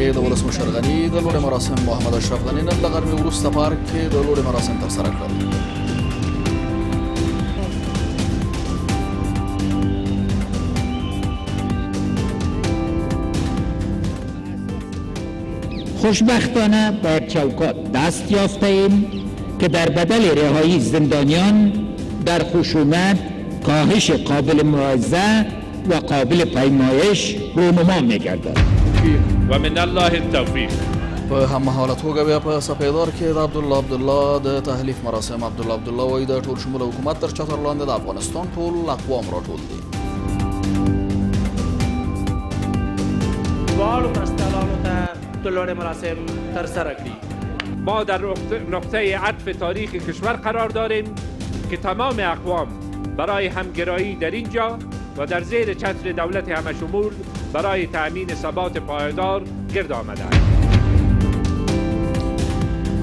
کې د ولسمشر غني د لوړې مراسم. محمد اشرف غني نن له غرمې وروسته په ارګ کې د لوړې مراسم ترسره کړل. خوشبختانه به یک چوکات دست یافته ایم که در بدل رهایی زندانیان در خشونت کاهش قابل ملاحظه و قابل پیمایش رونما می‌گردد. ومن الله التوفیق. په هممهاله توګه بیا په سپیدار کې د عبدالله عبدالله د تحلیف مراسم. عبدالله عبدالله وایي د ټول شموله حکومت تر چتر لاندې د افغانستان ټول اقوام راټول دي. دواړو مرستیالانو ته د لوړې مراسم ترسره کړي. ما در نقطه عطف تاریخ کشور قرار داریم که تمام اقوام برای همگرایی در اینجا و در زیر چتر دولت همشمول برای تأمین ثبات پایدار گرد آمدند.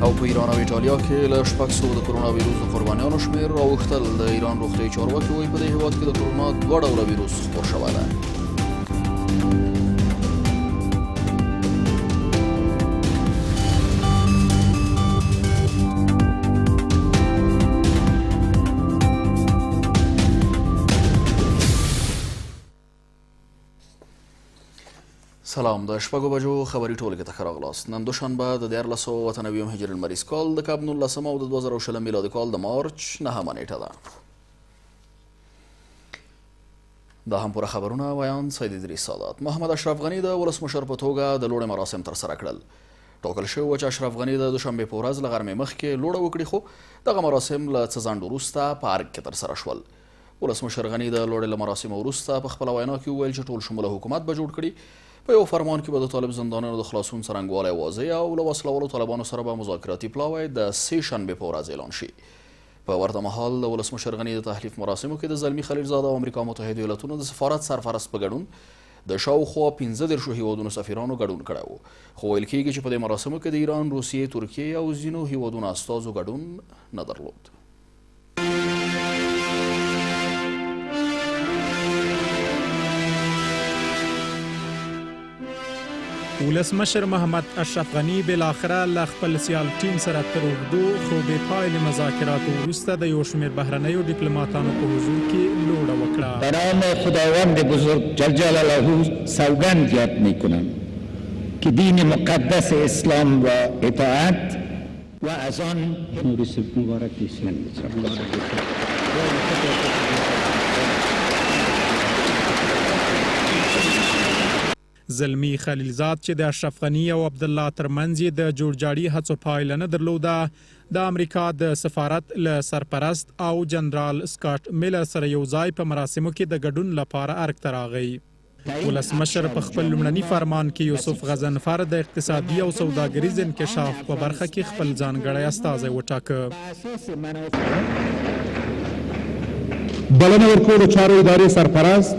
او په ایران او ایټالیا کې له 600 د کرونا ویروس د قربانیانو شمېر راوښتل. د ایران روغتیايي چارواکي وایي په دې هېواد کې د کرونا دوه ډوله ویروس خپور شوی دی. سلام، د 6 بجو خبري ټولګې ته ښه راغلاست. نن دوشنبه د 1398 هجري لمریز کال د کب 19 او د 2020 میلادي کال د مارچ 9 نیټه ده. دا هم پوره خبرونه. ویاند سید ادریس سادات. محمد اشرف غني د ولسمشر په توګه د لوړې مراسم ترسره کړل. ټاکل شوې وه چې اشرف غني د دوشنبې په ورځ له غرمې مخکې لوړه وکړي، خو دغه مراسم له څه ځنډ وروسته په ارګ کې ترسره شول. ولسمشر غني د لوړې له مراسمو وروسته په خپله وینا کې وویل چې ټول شموله حکومت به جوړ کړي، په یو فرمان کې به د طالب زندانیانو د خلاصون څرنګوالی واضح او له وسلهوالو طالبانو سره به مذاکراتي پلاوی د سې شنبې په ورځ اعلان شي. په ورته مهال د ولسمشر غني د تحلیف مراسمو کې د زلمي خلیلزاد او امریکا متحدو ایالتونو د سفارت سرپرست په ګډون د شاوخوا 35 هیوادونو سفیرانو ګډون کړی و، خو ویل کیږي چې په دې مراسمو کې د ایران، روسیې، ترکیې او ځینو هیوادونو استازو ګډون نه درلود. ولسمشر محمد اشرف غني بالاخره له خپل سیال ټیم سره تر اوږدو خو بې پایلې مذاکراتو وروسته د یو شمېر بهرنیو ډیپلوماتانو په حضور کې لوړه وکړه. به نام خداوند بزرگ جل جلاله سوگند یاد میکنم که دین مقدس اسلام را اطاعت و از آن مبارک. زلمی خلیلزاد چې د اشرف غني او عبدالله ترمنځ یې د جوړجاړي هڅو پایله نه درلوده، د امریکا د سفارت له سرپرست او جنرال سکاټ میلر سره یو ځای په مراسمو کې د ګډون لپاره ارګ ته راغی. ولسمشر په خپل لومړني فرمان کې یوسف غضنفر د اقتصادي او سوداګریز انکشاف په برخه کې خپل ځانګړی استازی وټاکه. بلنه ورکولو چارو ادارې سرپرست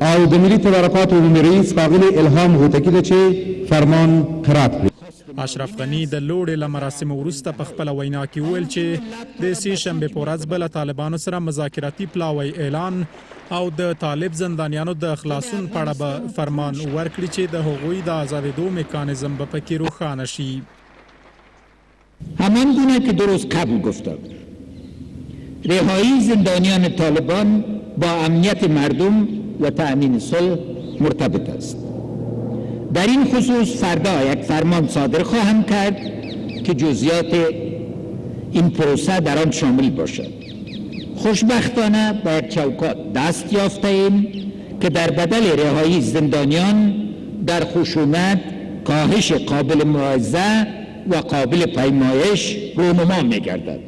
او د ملي تدارکاتو عمومي رئیس ښاغلي الهام هوتکي ته چې فرمان قرائت کړي. اشرف غني د لوړې له مراسمو وروسته په خپله وینا کې وویل چې د سې شنبې په ورځ به له طالبانو سره مذاکراتي پلاوی اعلان او د طالب زندانیانو د خلاصون په اړه به فرمان ورکړي چې د هغوی د ازادېدو میکانیزم به پکې روښانه شي. همان گونه که دو روز قبل گفتم، رهایی زندانیان طالبان با امنیت مردم و تأمین صلح مرتبط است. در این خصوص فردا یک فرمان صادر خواهم کرد که جزئیات این پروسه در آن شامل باشد. خوشبختانه به یک چوکات دست یافته ایم که در بدل رهایی زندانیان در خشونت کاهش قابل ملاحظه و قابل پیمایش رونما می‌گردد.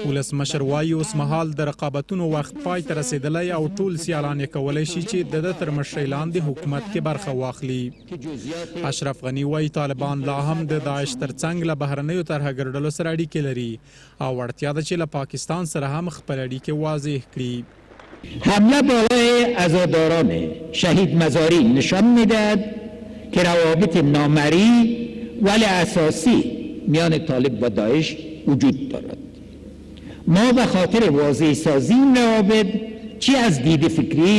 ولسمشر وایي اوسمهال د رقابتونو وخت پای ته رسېدلی او ټول سیالان یې کولی شي چې د ده تر مشرۍ لاندې حکومت کې برخه واخلي. اشرف غني وایي طالبان لا هم د داعش ترڅنګ له بهرنیو ترهګرو ډلو سره اړیکې لري او اړتیا ده چې له پاکستان سره هم خپل اړیکې واضح کړي. حمله بالای عزاداران شهید مزاری نشان میدهد که روابط نامری ولی اساسی میان طالب و داعش وجود دارد. ما به خاطر واضح سازی این روابط چه از دید فکری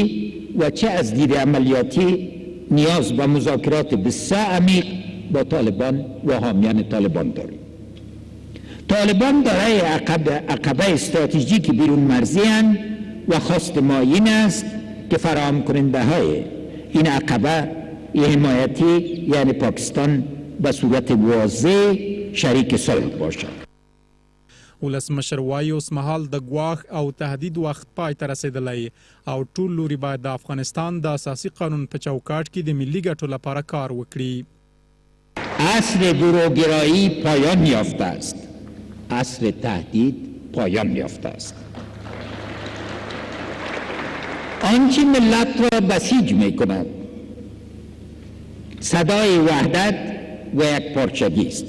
و چه از دید عملیاتی نیاز به مذاکرات بسیار عمیق با طالبان و حامیان طالبان داریم. طالبان دارای عقبه استراتژیک بیرون مرزی اند و خواست ما این است که فراهم کننده های این عقبه حمایتی یعنی پاکستان به صورت واضح شریک صلح باشد. ولسمشر وايي، اوسمهال د ګواښ او تهدید وخت پای ته رسېدلی او ټول لوري باید د افغانستان د اساسي قانون په چوکاټ کې د ملي ګټو لپاره کار وکړي. عصر گروهگرایی پایان یافته است، عصر تهدید پایان یافته است. آنچه ملت را بسیج می کند صدای وحدت و یک پارچگی است.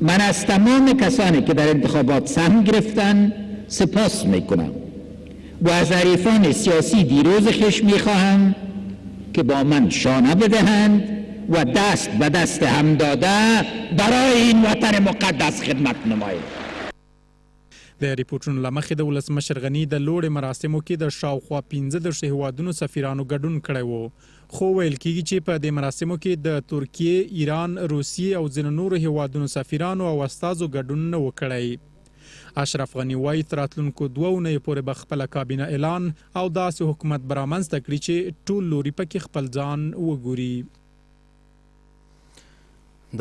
من از تمام کسانی که در انتخابات سهم گرفتند سپاس می کنم و از حریفان سیاسی دیروز خویش می خواهم که با من شانه بدهند و دست به دست هم داده برای این وطن مقدس خدمت نمایند. د رپوټونو له مخې د ولسمشر غني د لوړې مراسمو کې د شاوخوا 35 هیوادونو سفیرانو ګډون کړی وو، خو ویل کیږي چې په دې مراسمو کې د ترکیې، ایران، روسیې او ځینو نورو هیوادونو سفیرانو او استازو ګډون نه و کړی. اشرف غني وایي، تر راتلونکو 2 اونیو پورې به خپله کابینه اعلان او داسې حکومت به رامنځته کړي چې ټول لوري پکې خپل ځان وګوري.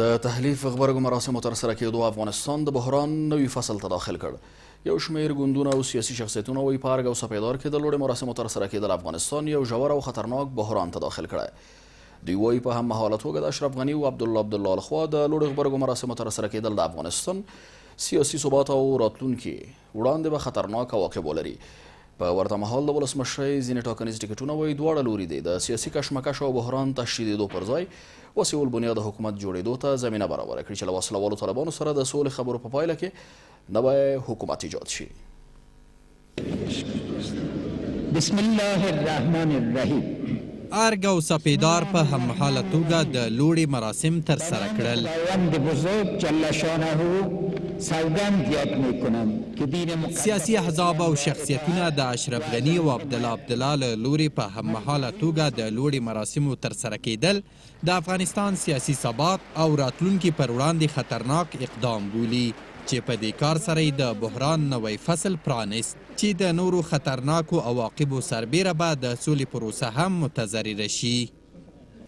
د تحلیف غبرګو مراسمو ترسره کېدو افغانستان د بحران نوي فصل ته داخل کړ. یو شمېر ګوندونه او سیاسي شخصیتونه وایي، په ارګ او سپیدار کې د لوړې مراسمو ترسره کېدل افغانستان یو ژور او خطرناک بحران ته داخل کړی. دوی وایي، په هم مهاله توګه د اشرف غني او عبدالله عبدالله لخوا د لوړې غبرګو مراسمو ترسره کېدل د افغانستان سیاسي ثبات او راتلونکي وړاندې به خطرناک عواقب ولري. په ورته مهال د ولسمشرۍ ځینې ټاکنیز ټکټونه وایي، دواړه لوري دي د سیاسي کشمکش او بحران تشدیدېدو پر ځای وسیع البنیاد حکومت جوړېدو ته زمینه برابره کړي چې له وسلهوالو طالبانو سره د سولې خبرو په پایله کې نوی حکومت ایجاد شي. بسم الله الرحمن الرحیم. ارګ او سپیدار په هممهاله توګه د لوړې مراسم ترسره کړل. خداوند بزرگ جل شانه سوگند یاد میکنم که دین مقدس سیاسي احزاب او شخصیتونه د اشرف غني او عبدالله عبدالله له لوري په هممهاله توګه د لوړې مراسمو ترسره کېدل د افغانستان سیاسي ثبات او راتلونکي پر وړاندې خطرناک اقدام بولي چې په دې کار سره یې د بحران نوی فصل پرانیست چې د نورو خطرناکو عواقبو سربېره به د سولې پروسه هم متضرره شي.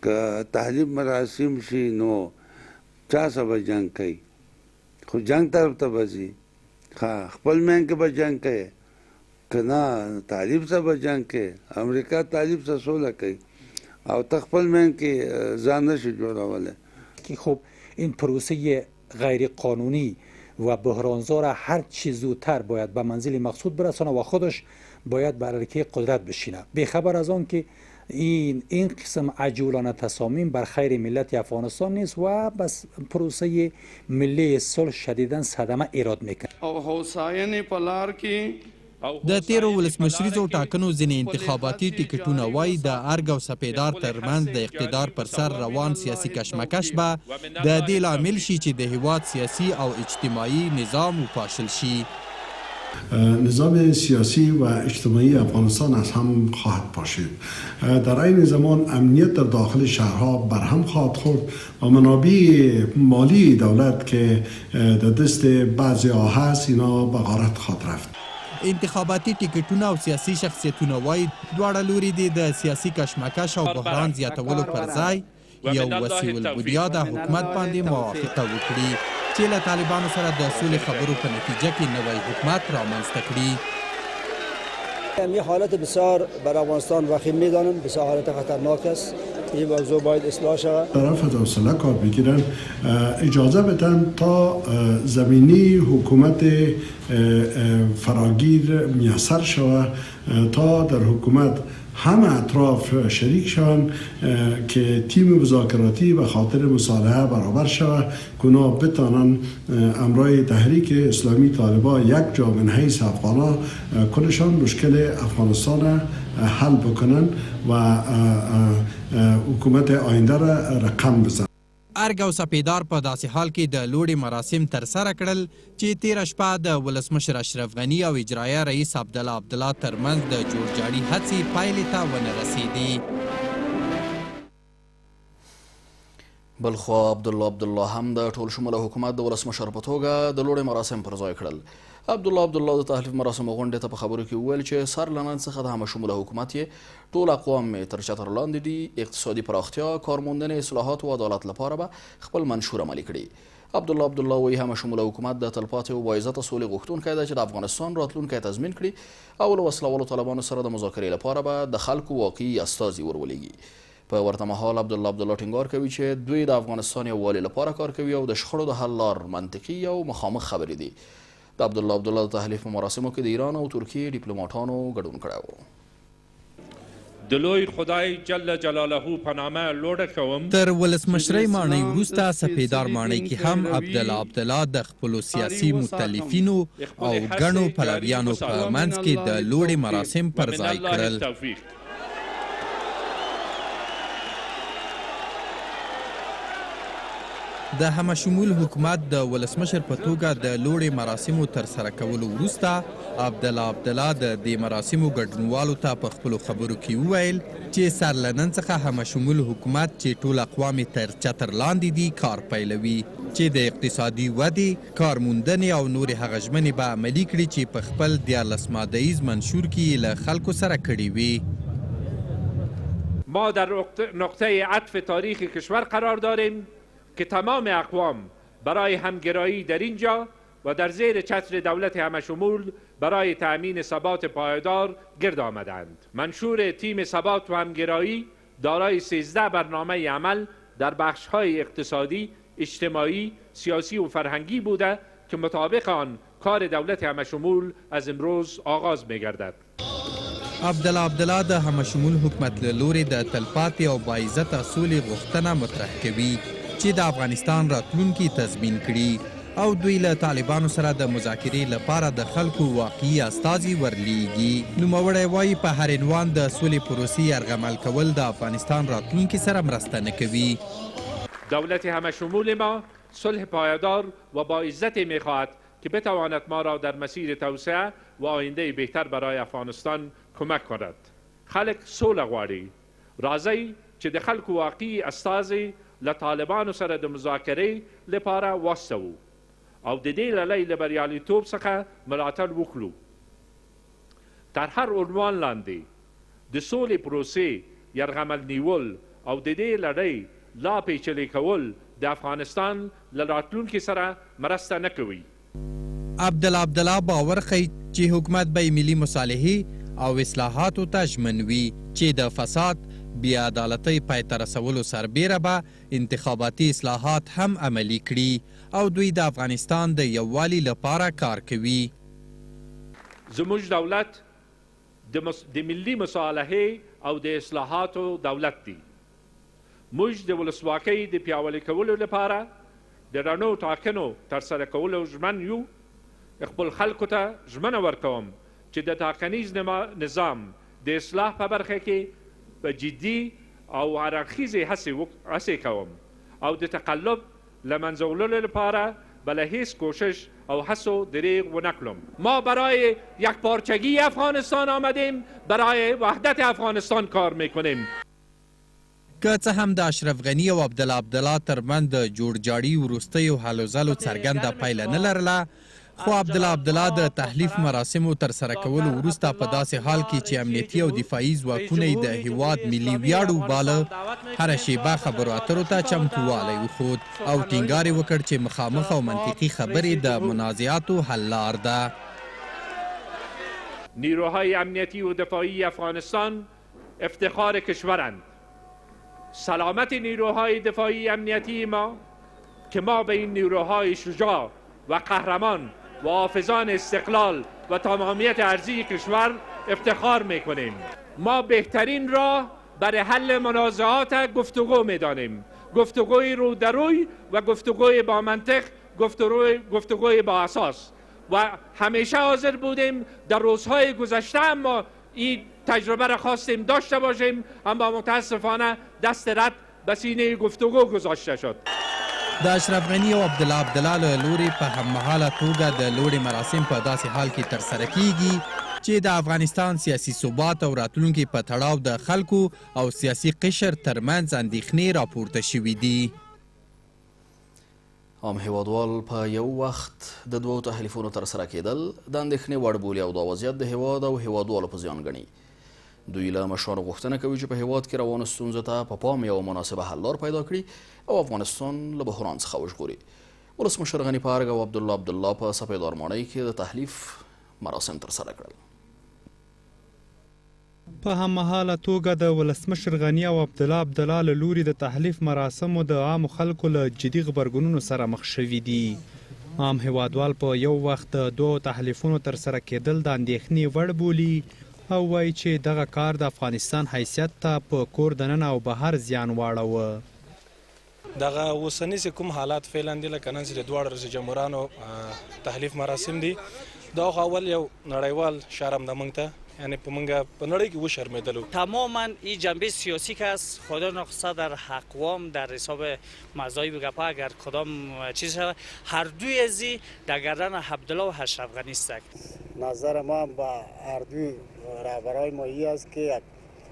که تحلیف مراسم شي نو چا سره به جنګ کوي؟ خو جنګ طرف ته به ځي، خپل مین کې به جنګ کوي، که نه طالب سره به جنګ کوي. امریکا طالب سره سوله کوي او ته خپل مین کې ځان نشي جوړولی. که خب این پروسه غیر قانونی و بحرانزا را هر چی زودتر باید به منزل مقصود برسانه و خودش باید بر عرکه قدرت بشینه، بیخبر از آن که این قسم عجولانه تصامیم بر خیر ملت افغانستان نیست و بس پروسه ملی صلح شدیداً صدمه ایراد میکنه. او هوساینې په لار کې د تیرو ولسمشریزو ټاکنو ځینې انتخاباتي ټکټونه وایي د ارګ او سپیدار ترمنځ د اقتدار پر سر روان سیاسي کشمکش به د دې لامل شي چې د هیواد سیاسي او اجتماعي نظام وپاشل شي. نظام سیاسی و اجتماعی افغانستان از هم خواهد پاشید. در عین زمان امنیت در داخل شهرها برهم خواهد خورد و منابع مالی دولت که در دست بعضی ها هست اینا به غارت خواهد رفت. انتخاباتي ټکټونه او سیاسي شخصیتونه وایي دواړه لوري دې د سیاسي کشمکش او بحران زیاتولو پر ځای یو وسیع البنیاده حکومت باندې موافقه وکړي چې له طالبانو سره د سولې خبرو په نتیجه کې نوی حکومت رامنځته کړي. یه حالت بسیار بر افغانستان وخیم میدانم، بسیار حالت خطرناک است. این موضوع باید اصلاح شود. طرف از حوصله کار بگیرن، اجازه بدن تا زمینی حکومت فراگیر میسر شود، تا در حکومت همه اطراف شریک شوند که تیم مذاکراتی به خاطر مصالحه برابر شود، که اونا بتانن امرای تحریک اسلامی طالبا یک جا من حیث افغانا کلشان مشکل افغانستان حل بکنن و حکومت آینده را رقم بزنن. ارګ او سپیدار په داسې حال کې د لوړې مراسم ترسره کړل چې تیره شپه د ولسمشر اشرف غني او اجرایه رئیس عبدالله عبدالله ترمنځ د جوړجاړي هڅې پایلې ته ونه رسېدې. بلخوا عبدالله عبدالله هم د ټول شموله حکومت د ولسمشر په توګه د لوړې مراسم پر ځای کړل. عبدالله عبدالله د تحلیف مراسمو غونډې ته په خبرو کې وویل چې سر له نن څخه د همه شموله حکومت یې ټول اقوام یې تر چتر لاندې دي، اقتصادي پراختیا، کارموندنې، اصلاحاتو او عدالت لپاره به خپل منشور عملي کړي. عبدالله عبدالله وایي همه شموله حکومت د تلپاتې او باعزته سولې غوښتونکی دی چې د افغانستان راتلونکی تضمین کړي او له وسلهوالو طالبانو سره د مذاکرې لپاره به د خلکو واقعي استازي ورولېږي. په ورته مهال عبدالله عبدالله ټینګار کوي چې دوی د افغانستان یووالي لپاره کار کوي او د شخړو د حل لار منطقي او مخامخ خبرې دي. د عبدالله عبدالله د تحلیف په مراسمو کې د ایران او ترکیې ډیپلوماټانو ګډون کړی و. د لوی خدای جل جلاله په نامه لوړه کوم. تر ولسمشرۍ ماڼۍ وروسته سپېدار ماڼۍ کې هم عبدالله عبدالله د خپلو سیاسي مختلفینو او ګڼو پلویانو په منځ کې د لوړې مراسم پر ځای کړل. د همه شمول حکومت د ولسمشر په توګه د لوړې مراسمو ترسره کولو وروسته عبدالله عبدالله د دې مراسمو ګډونوالو ته په خپلو خبرو کې وویل چې سر له نن څخه همه شمول حکومت چې ټول اقوام یې تر چتر لاندې دي کار پیلوي چې د اقتصادي ودې، کار موندنې او نورې هغه ژمنې به عملي کړي چې په خپل 13 ماده ییز منشور کې یې له خلکو سره کړې وې. ما در نقطه عطف تاریخ کشور قرار داریم که تمام اقوام برای همگرایی در اینجا و در زیر چتر دولت همه شمول برای تأمین ثبات پایدار گرد آمدند. منشور تیم ثبات و همگرایی دارای 13 برنامه عمل در بخش‌های اقتصادی، اجتماعی، سیاسی و فرهنگی بوده که مطابق آن کار دولت همه شمول از امروز آغاز می‌گردد. عبدالله عبدالله د همه شمول حکومت له لورې د تلپاتې او باعزته سولې غوښتنه مطرح کوي چې د افغانستان راتلونکي تضمین کړي او دوی له طالبانو سره د مذاکرې لپاره د خلکو واقعي استازي ورلیږي. نوموړی وایي په هر عنوان د سولې پروسې یرغمل کول د افغانستان راتلونکي سره مرسته نه کوي. دولت همه شمول ما صلح پایدار و با عزت میخواهد که بتواند ما را در مسیر توسعه و آینده بهتر برای افغانستان کمک کند. خلک سوله غواړي. راځئ چې د خلکو واقعي استازي له طالبانو سره د مذاکرې لپاره واستوو او د دې لړۍ له بریالیتوب څخه ملاتړ وکړو. تر هر عنوان لاندې د سولې پروسې یرغمل نیول او د دې لړۍ لا پیچلې کول د افغانستان له راتلونکي سره مرسته نه کوي. عبدالله عبدالله باور ښيي چې حکومت به یې ملي مصالحې او اصلاحاتو ته ژمن وي چې د فساد، بې عدالتۍ پای ته رسولو سربېره به انتخاباتي اصلاحات هم عملي کړي او دوی د افغانستان د یووالي لپاره کار کوي. زموږ دولت د ملي مصالحې او د اصلاحاتو دولت دی. موږ د ولسواکۍ د پیاوړي کولو لپاره د رڼو ټاکنو ترسره کولو ژمن یو. خپل خلکو ته ژمنه ورکوم چې د ټاکنیز نظام د اصلاح په برخه کې به جدي او هر اړخیزې هڅې کوم او د تقلب له منځه وړلو لپاره به له هیڅ کوشش او هڅو دریغ ونه کړم. ما برای یکپارچگی افغانستان آمدیم، برای وحدت افغانستان کار میکنیم. که څه هم د اشرف غني او عبدالله عبدالله ترمنځ د جوړجاړي وروستیو هلو ځلو څرګنده پایله نه لرله، خو عبدالله عبدالله د تحلیف مراسمو ترسره کولو وروسته په داسې حال کې چې امنیتي او دفاعي ځواکونه یې د هیواد ملي ویاړ وباله، هره شیبه خبرو اترو ته چمتووالی وښود او ټینګار یې وکړ چې مخامخ او منطقي خبرې د منازعاتو حل لار ده. نیروهای امنیتی و دفاعی افغانستان افتخار کشورند. سلامت نیروهای دفاعی امنیتی ما که ما به این نیروهای شجاع و قهرمان و حافظان استقلال و تمامیت ارضی کشور افتخار میکنیم. ما بهترین راه برای حل منازعات گفتگو میدانیم. گفتگوی رو در روی و گفتگوی با منطق، گفتگوی با اساس و همیشه حاضر بودیم. در روزهای گذشته اما این تجربه را خواستیم داشته باشیم، اما متاسفانه دست رد به سینه گفتگو گذاشته شد. د اشرف غني او عبدالله عبدالله له لورې په هممهاله توګه د لوړې مراسم په داسې حال کې ترسره کیږي چې د افغانستان سیاسي ثبات او راتلونکي په تړاو د خلکو او سیاسي قشر ترمنځ اندېښنې راپورته شوې دي. عام هېوادوال په یو وخت د دوو تحلیفونو ترسره کېدل د اندېښنې وړ بولي او دا وضعیت د هېواد او هېوادوالو په زیان ګڼي. دوی له مشرانو غوښتنه کوي چې په هېواد کې روانو ستونزو ته په پام یوه مناسبه حل لار پیدا کړي او افغانستان له بحران څخه وژغوري. ولسمشر غني په ارګ او عبدالله عبدالله په سپېدار ماڼۍ کې د تحلیف مراسم ترسره کړل. په هممهاله توګه د ولسمشر غني او عبدالله عبدالله له لوري د تحلیف مراسمو د عامو خلکو له جدي غبرګونونو سره مخ شوي دي. عام هېوادوال په یو وخت د دوو تحلیفونو ترسره کېدل د اندېښنې وړ بولي او وايي چې دغه کار د افغانستان حیثیت ته په کور دننه او بهر زیان واړوه. دغه اوسني چې کوم حالات فعلا دي لکه نن چې د دواړو رئیس جمهورانو تحلیف مراسم دي دا خو اول یو نړیوال شرم ده مونږ ته یعنی په مونږ په نړۍ کې وشرمېدلو. تماما این جنبه سیاسی که است خدا ناخواسته در اقوام در حساب مذاهب گپا اگر کدام چیز شود هر دوی ازی در گردن عبدالله و اشرف غنی است. نظر ما هم به هر دوی رهبرای ما ای است که یک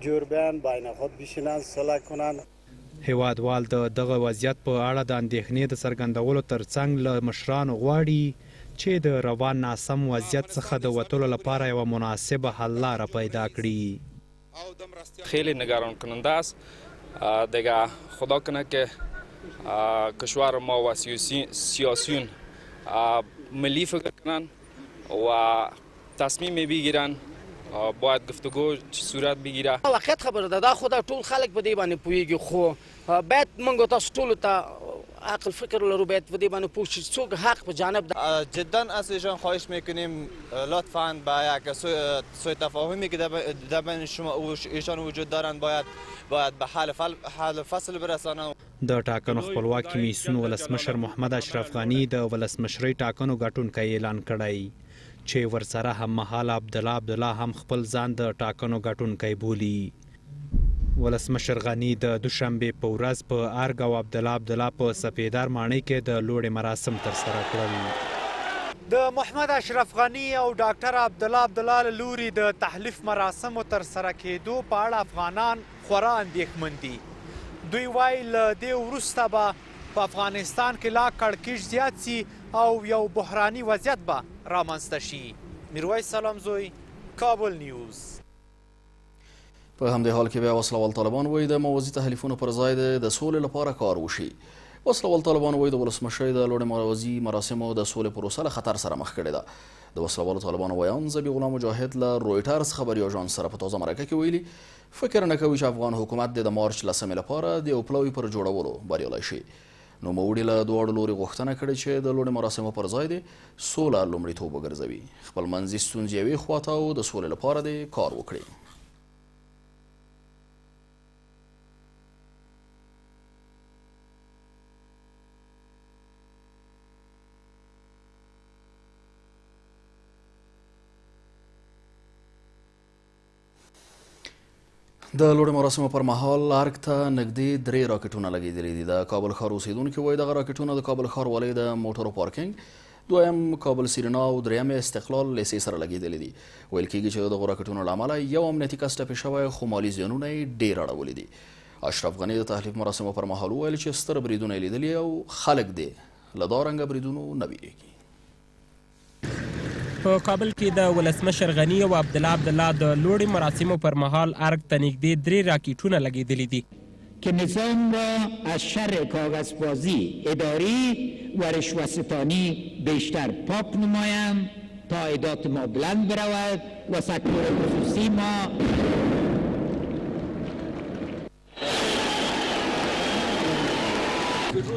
جور بیان بین خود بشینند صلح کنند. هېوادوال د دغه وضعیت په اړه د اندېښنې د څرګندولو ترڅنګ له مشرانو غواړي چې د روان ناسم وضعیت څخه د وتلو لپاره یوه مناسبه حل لاره پیدا کړي. خیلی نگران کننده است دیگه خدا کنه که کشور ما و سیاسیون ملی فکر کنن و تصمیم بگیرن باید گفتگو صورت بگیره. واقعیت خبره ده دا خو دا ټول خلک په دې باندې پوهیږي خو باید موږ تاسو ټولو ته عقل فکر لرو باید په دې باندې پوه شي څوک حق په جانب ده. جدا از ایشان خواهش میکنیم لطفا به یک سوء تفاهمی که در بین شما ایشان وجود دارند باید باید به حل حل فصل برسانند. د ټاکنو خپلواک کمیسیون ولسمشر محمد اشرف غني د ولسمشرۍ ټاکنو ګټونکی اعلان کړی. چې ورسره هممهاله عبدالله عبدالله هم خپل ځان د ټاکنو ګټونکی بولي. ولسمشر غني د دوشنبې په ورځ په ارګ او عبدالله عبدالله په سپېدار ماڼۍ کې د لوړې مراسم ترسره کړل. د محمد اشرف غني او ډاکټر عبدالله عبدالله له لوري د تحلیف مراسمو ترسره کېدو په اړه افغانان خورا اندېښمن دي. دوی وايي، له دې وروسته به په افغانستان کې لا کړکېچ زیات شي او یو بحراني وضعیت به رامنځته شي. میرویس سلامزوی، کابل نیوز. په همدې حال کې بیا وسلوال طالبان وایي د موازي تحلیفونو پر ځای د سولې لپاره کار وشي. وسلوال طالبان وایي د ولسمشرۍ د لوړې موازي مراسمو د سولې پروسه له خطر سره مخ کړې ده. د وسلوالو طالبانو ویاند ذبیح الله مجاهد له رویټرز خبري اژانس سره په تازه مرکه کې ویلي فکر نه کوي چې افغان حکومت دې د مارچ لسمې لپاره د یو پلاوي پر جوړولو بریالی شي. نوموړي له دواړو لوري غوښتنه کړې چې د لوړې مراسمو پر ځای دې سوله لومړیتوب وګرځوي، خپلمنځي ستونزې یوې خواته او د سولې لپاره دې کار وکړي. د لوړې مراسمو پر مهال ارګ ته نږدې درې راکټونه لګېدلي دي. د کابل ښار اوسېدونکي وایي دغه راکټونه د کابل ښاروالۍ د موټرو پارکینګ، دویم کابل سیرینا او دریم استقلال لیسې سره لګېدلي دي. ویل کېږي چې د دغو راکټونو له امله یو امنیتي کس ټپي شوی خو مالي زیانونه یې ډېر اړولي دي. اشرف غني د تحلیف مراسمو پر مهال وویل چې ستر بریدونه یې لیدلي او خلک دې له دا رنګه بریدونو نه ویرېږي. په کابل کې د ولسمشر غني او عبدالله عبدالله د لوړې مراسمو پر مهال ارګ ته نږدې درې راکټونه لګېدلي دي. که نظام را از شر کاغذبازی اداری و رشوه ستانی بیشتر پاک نمایم تا عایدات ما بلند برود و سکتور خصوصی ما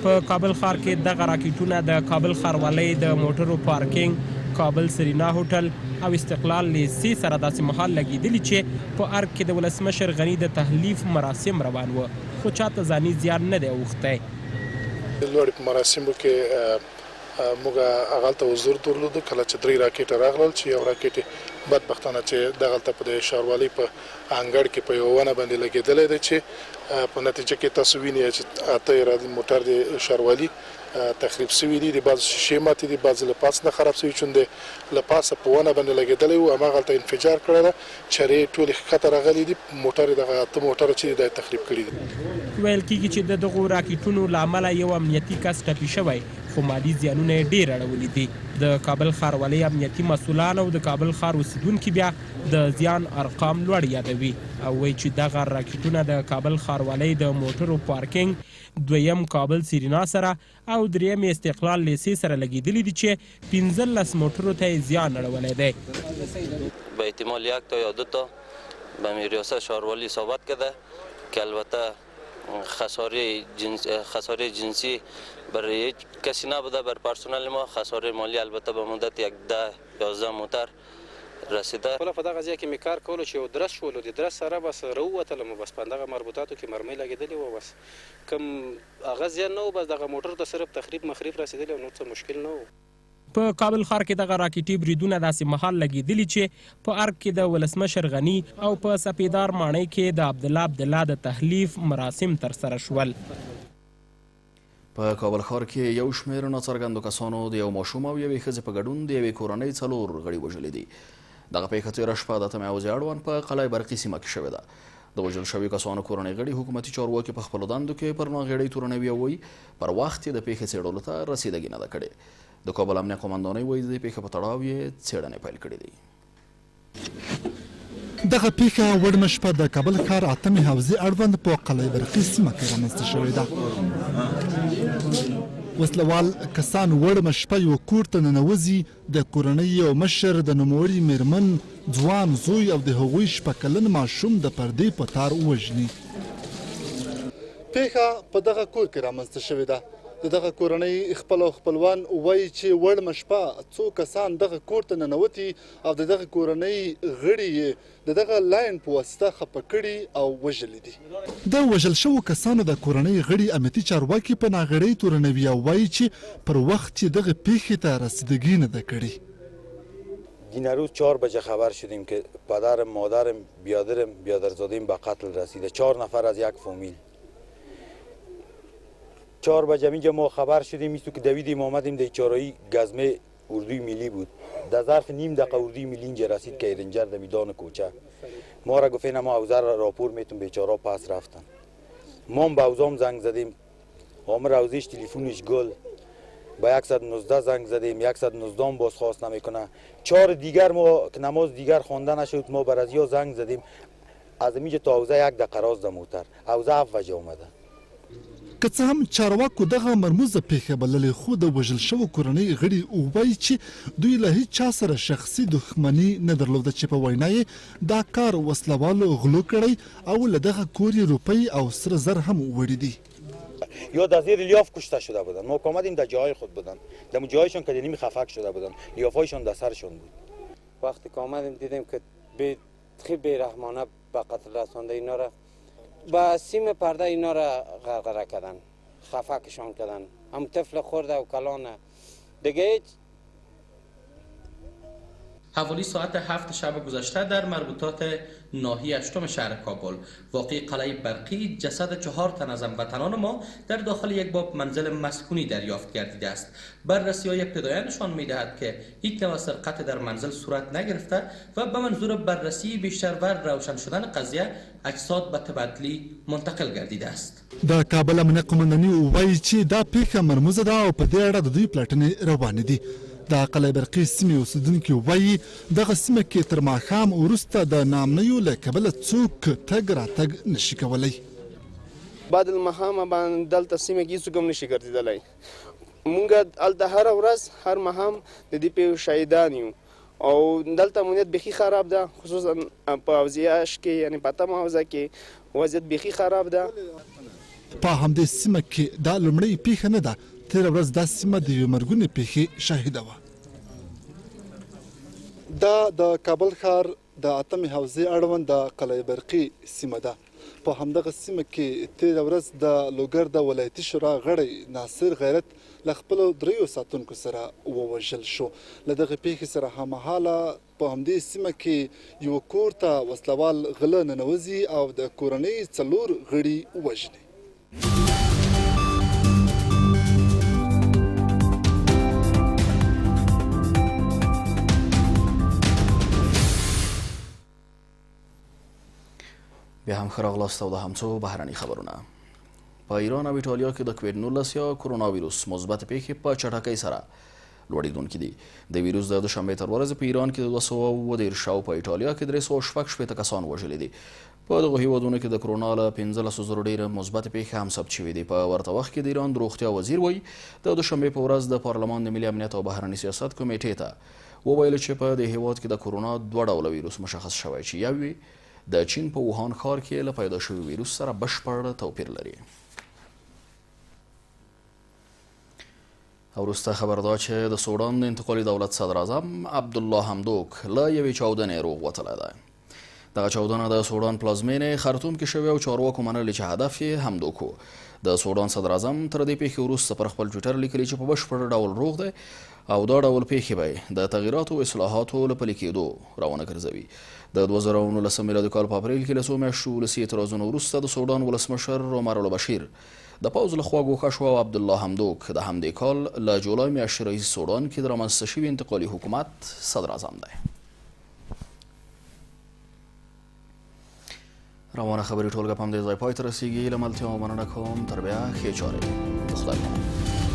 په کابل ښار کې دغه راکټونه د کابل ښاروالۍ د موټرو پارکینګ، کابل سرینا هوټل او استقلال لیسې سره داسې مهال لګېدلي چې په ارګ کې د ولسمشر غني د تحلیف مراسم روان و، خو چاته ځاني زیان نه دی اوښتی. د لوړې په مراسمو کې موږ هغلته حضور درلود، کله چې درې راکټه راغلل چې یو راکټ یې بدبختانه چې دغلته په د ښاروالۍ په انګړ کې په یوه ونه باندې لګېدلی دی چې په نتیجه کې تاسو وینئ چې اته موټر د ښاروالي تخریب شوي دي، د بعضو شیشې ماتې دي، بعضې له پاس نه خراب شوي، چون د له پاسه په ونه باندې لګېدلی و، هماغلته انفجار کړی ده، چرې ټولې ښکته راغلي دي، موټر یې دغه اته موټر چې دي دا یې تخریب کړي دي. ویل کېږي چې د دغو راکټونو له امله یو امنیتي کس ټپي شوی، خو مالي زیانونه یې ډېر اړولي دي. د کابل ښاروالۍ امنیتي مسولان او د کابل ښار اوسېدونکي بیا د زیان ارقام لوړ یادوي او وایي چې دغه راکټونه د کابل ښاروالۍ د موټرو پارکینګ، دویم کابل سرینا سره او درېیمې استقلال لېسې سره لګېدلي دي چې 15 موټرو ته یې زیان اړولی دی. به احتمال یک تا یا دو تا به ریاست شاروالی اصابت کرده که البته خساره جنسی برای هیچ کسی نبوده، بر پرسنل ما خساره مالی البته به مدت یک 10 11 موتر رسیده. خپله په دغه ځای کې مې کار کولو چې یو درس شولو، د درس سره بس راووتلم، بس په همدغه مربوطاتو کې مرمۍ لګېدلې وه، بس کوم هغه زیان نه و، بس دغه موټر ته صرف تخریب مخریب رسېدلی او نور څه مشکل نه و. په کابل ښار کې دغه راکټي بریدونه داسې مهال لګېدلي چې په ارګ کې د ولسمشر غني او په سپیدار ماڼۍ کې د عبدالله عبدالله د تحلیف مراسم ترسره شول. په کابل ښار کې یو شمېر ناڅرګندو کسانو د یو ماشوم او یوې ښځې په ګډون د یوې کورنۍ 4 غړي وژلي دي. دغه پېښه تېره شپه د اتمې حوزې اړوند په قلعه برقي سیمه کې شوې ده. د وژل شویو کسانو کورنۍ غړي حکومتي چارواکي په خپلو دندو کې پر ناغېړۍ تورنوي او وایي پر وخت یې د پېښې څېړلو ته رسیدګي نه ده کړې. د کابل امنیه قومندانۍ وایي د دې پېښې په تړاو یې څېړنې پیل کړې دي. دغه پېښه وړمه شپه د کابل ښار اتمې حوزې اړوند په قلعه برقي سیمه کې رامنځته شوې ده. وسلوال کسان وړمه شپه یو کور ته ننوځي، د کورنۍ یو مشر، د نوموړي میرمن، ځوان زوی او د هغوی 6 کلن ماشوم د پردې په تار ووژني. پېښه په دغه کور کې رامنځته شوې ده. د دغه کورنۍ خپل او خپلوان وایي چې وړمه شپه څو کسان دغه کور ته ننوتي او د دغه کورنۍ غړي یې د دغه لاین په واسطه خپه کړي او وژلي دي. د وژل شوو کسانو د کورنۍ غړي امنیتي چارواکي په ناغېړۍ تورنوي او وایي چې پر وخت یې دغې پېښې ته رسیدګي نه ده کړې. دین روز 4 بجه خبر شدیم که پدرم، مادرم، بیادرم، بیادرزادیم به قتل رسیده. 4 نفر از یک فامیل. 4 بجه اینجا ما خبر شدیم، ایستو که دویدیم آمدیم در چارایی گزمه اردوی ملی بود. در ظرف نیم دقیقه اردوی ملی اینجا رسید که ایرنجر در میدان کوچه. ما را گفت ما اوزر را راپور میتون، بیچارا پس رفتن. ما هم به اوزام زنگ زدیم، آمر اوزیش تلفنش گل. به 119 زنگ زدیم، 119 هم بازخواست نمیکنه. 4 دیگر ما که نماز دیگر خوانده نشد، ما بر از یا زنگ زدیم. از اینجا تا اوزه 1 دقیقه راز در موتر اوزه 7 بجه آمده. که څه هم چارواکو دغه مرموزه پېښه بللې، خو د وژل شوو کورنۍ غړي وایي چې دوی له هیڅ چا سره شخصي دښمني نه درلوده، چې په وینا یې دا کار وسلوالو غلو کړی او له دغه کور یې روپۍ او سره زر هم وړي دي. یا در زیر لیاف کشته شده بودن، ما که آمدیم در جای خود بودن، در جایشان که نیمی خفک شده بودن، لیافایشان در سرشان بود. وقتی که آمدیم دیدیم که خیلی بی‌رحمانه به قتل رسانده اینا را، با سیم پرده اینا را غرغره کردن، خفکشان کردن، هم طفل خورده و کلانه دیگه هیچ. حوالی ساعت 7 شب گذشته در مربوطات ناحیه 8 شهر کابل واقع قلعه برقی جسد 4 تن از هموطنان ما در داخل یک باب منزل مسکونی دریافت گردیده است. بررسی های ابتدایی نشان می‌دهد که هیچ نوع سرقت در منزل صورت نگرفته و به منظور بررسی بیشتر و روشن شدن قضیه اجساد به تبدلی منتقل گردیده است. د کابل امنیه قومنداني وایي چې دا پېښه مرموزه ده او په دې اړه د دوی پلټنې روانې دي. د قلعه برقي سیمې اوسېدونکي وایي دغه سیمه کې تر ماښام وروسته د ناامنیو له کبله څوک تګ راتګ نشي کولی. بعد المهامه باندې دلته سیمه کې هېڅوک هم نشي ګرځېدلی. مونږ هلته هره ورځ هر ماښام د دې پېښو شاهدان یو او دلته امنیت بیخي خراب ده، خصوصا په حوزې 8 کې، یعنې په اتمه حوزه کې وضعیت بیخي خراب ده. په همدې سیمه کې دا لومړۍ پېښه نه ده، تېره ورځ دا سیمه د یوې مرګونې پېښې شاهده وه. دا د کابل ښار د اتمې حوزې اړوند د قلعه برقي سیمه ده. په همدغه سیمه کې تېره ورځ د لوګر د ولایتي شورا غړی ناصر غیرت له خپلو 3 ساتونکو سره ووژل شو. له دغې پېښې سره هممهاله په همدې سیمه کې یو کور ته وسلوال غله ننوځي او د کورنۍ 4 غړي وژني. بیا هم ښه راغلاست او د هم څو بهرني خبرونه. په ایران او ایټالیا کې د کوویډ 19 یا کرونا ویروس مثبتې پېښې په چټکۍ سره لوړېدونکې دي. د ویروس د دوشنبې تر ورځې په ایران کې د 237 او په ایټالیا کې 366 کسان وژلي دي. په دغو هیوادونو کې د کرونا له 15 زرو ډېرې مثبتې پېښې هم ثبت شوې دي. په ورته وخت کې د ایران د روغتیا وزیر وایي د دوشنبې په ورځ د پارلمان د ملي امنیت او بهرني سیاست کمیټې ته وویل چې په دې هیواد کې د کرونا دوه ډوله ویروس مشخص شوی چې یو یې د چین په ووهان ښار کې له پیدا شوي ویروس سره بشپړ توپیر لري. وروسته خبر دا چې د سوډان د انتقالي دولت صدراعظم عبدالله حمدوک له یوې چاودنې روغ وتلی دی. دغه چاودنه د سوډان پلازمینې خرطوم کې شوې او چارواکو منلې چې هدف یې حمدوک و. د سوډان صدراعظم تر دې پېښې وروسته پر خپل ټویټر لیکلي چې په بشپړ ډول روغ دی او دا ډول پېښې به یې د تغیراتو او اصلاحاتو له پلي کېدو راونه ګرځوي. د 2019 میلادي کال په اپریل کې له څو میاشتو ولسي اعتراضونو وروسته د سوډان ولسمشر عمر البشیر د پوځ له خوا ګوښه شو او عبدالله حمدوک د همدې کال له جولای میاشتې راهیسې سوډان کې د رامنځته شوي انتقالي حکومت صدراعظم دی. روانه خبري ټولګه په همدې ځای پای ته رسیږي. له ملتیا مننه کوم. تر بیا ښې چارې. د خدای پامان.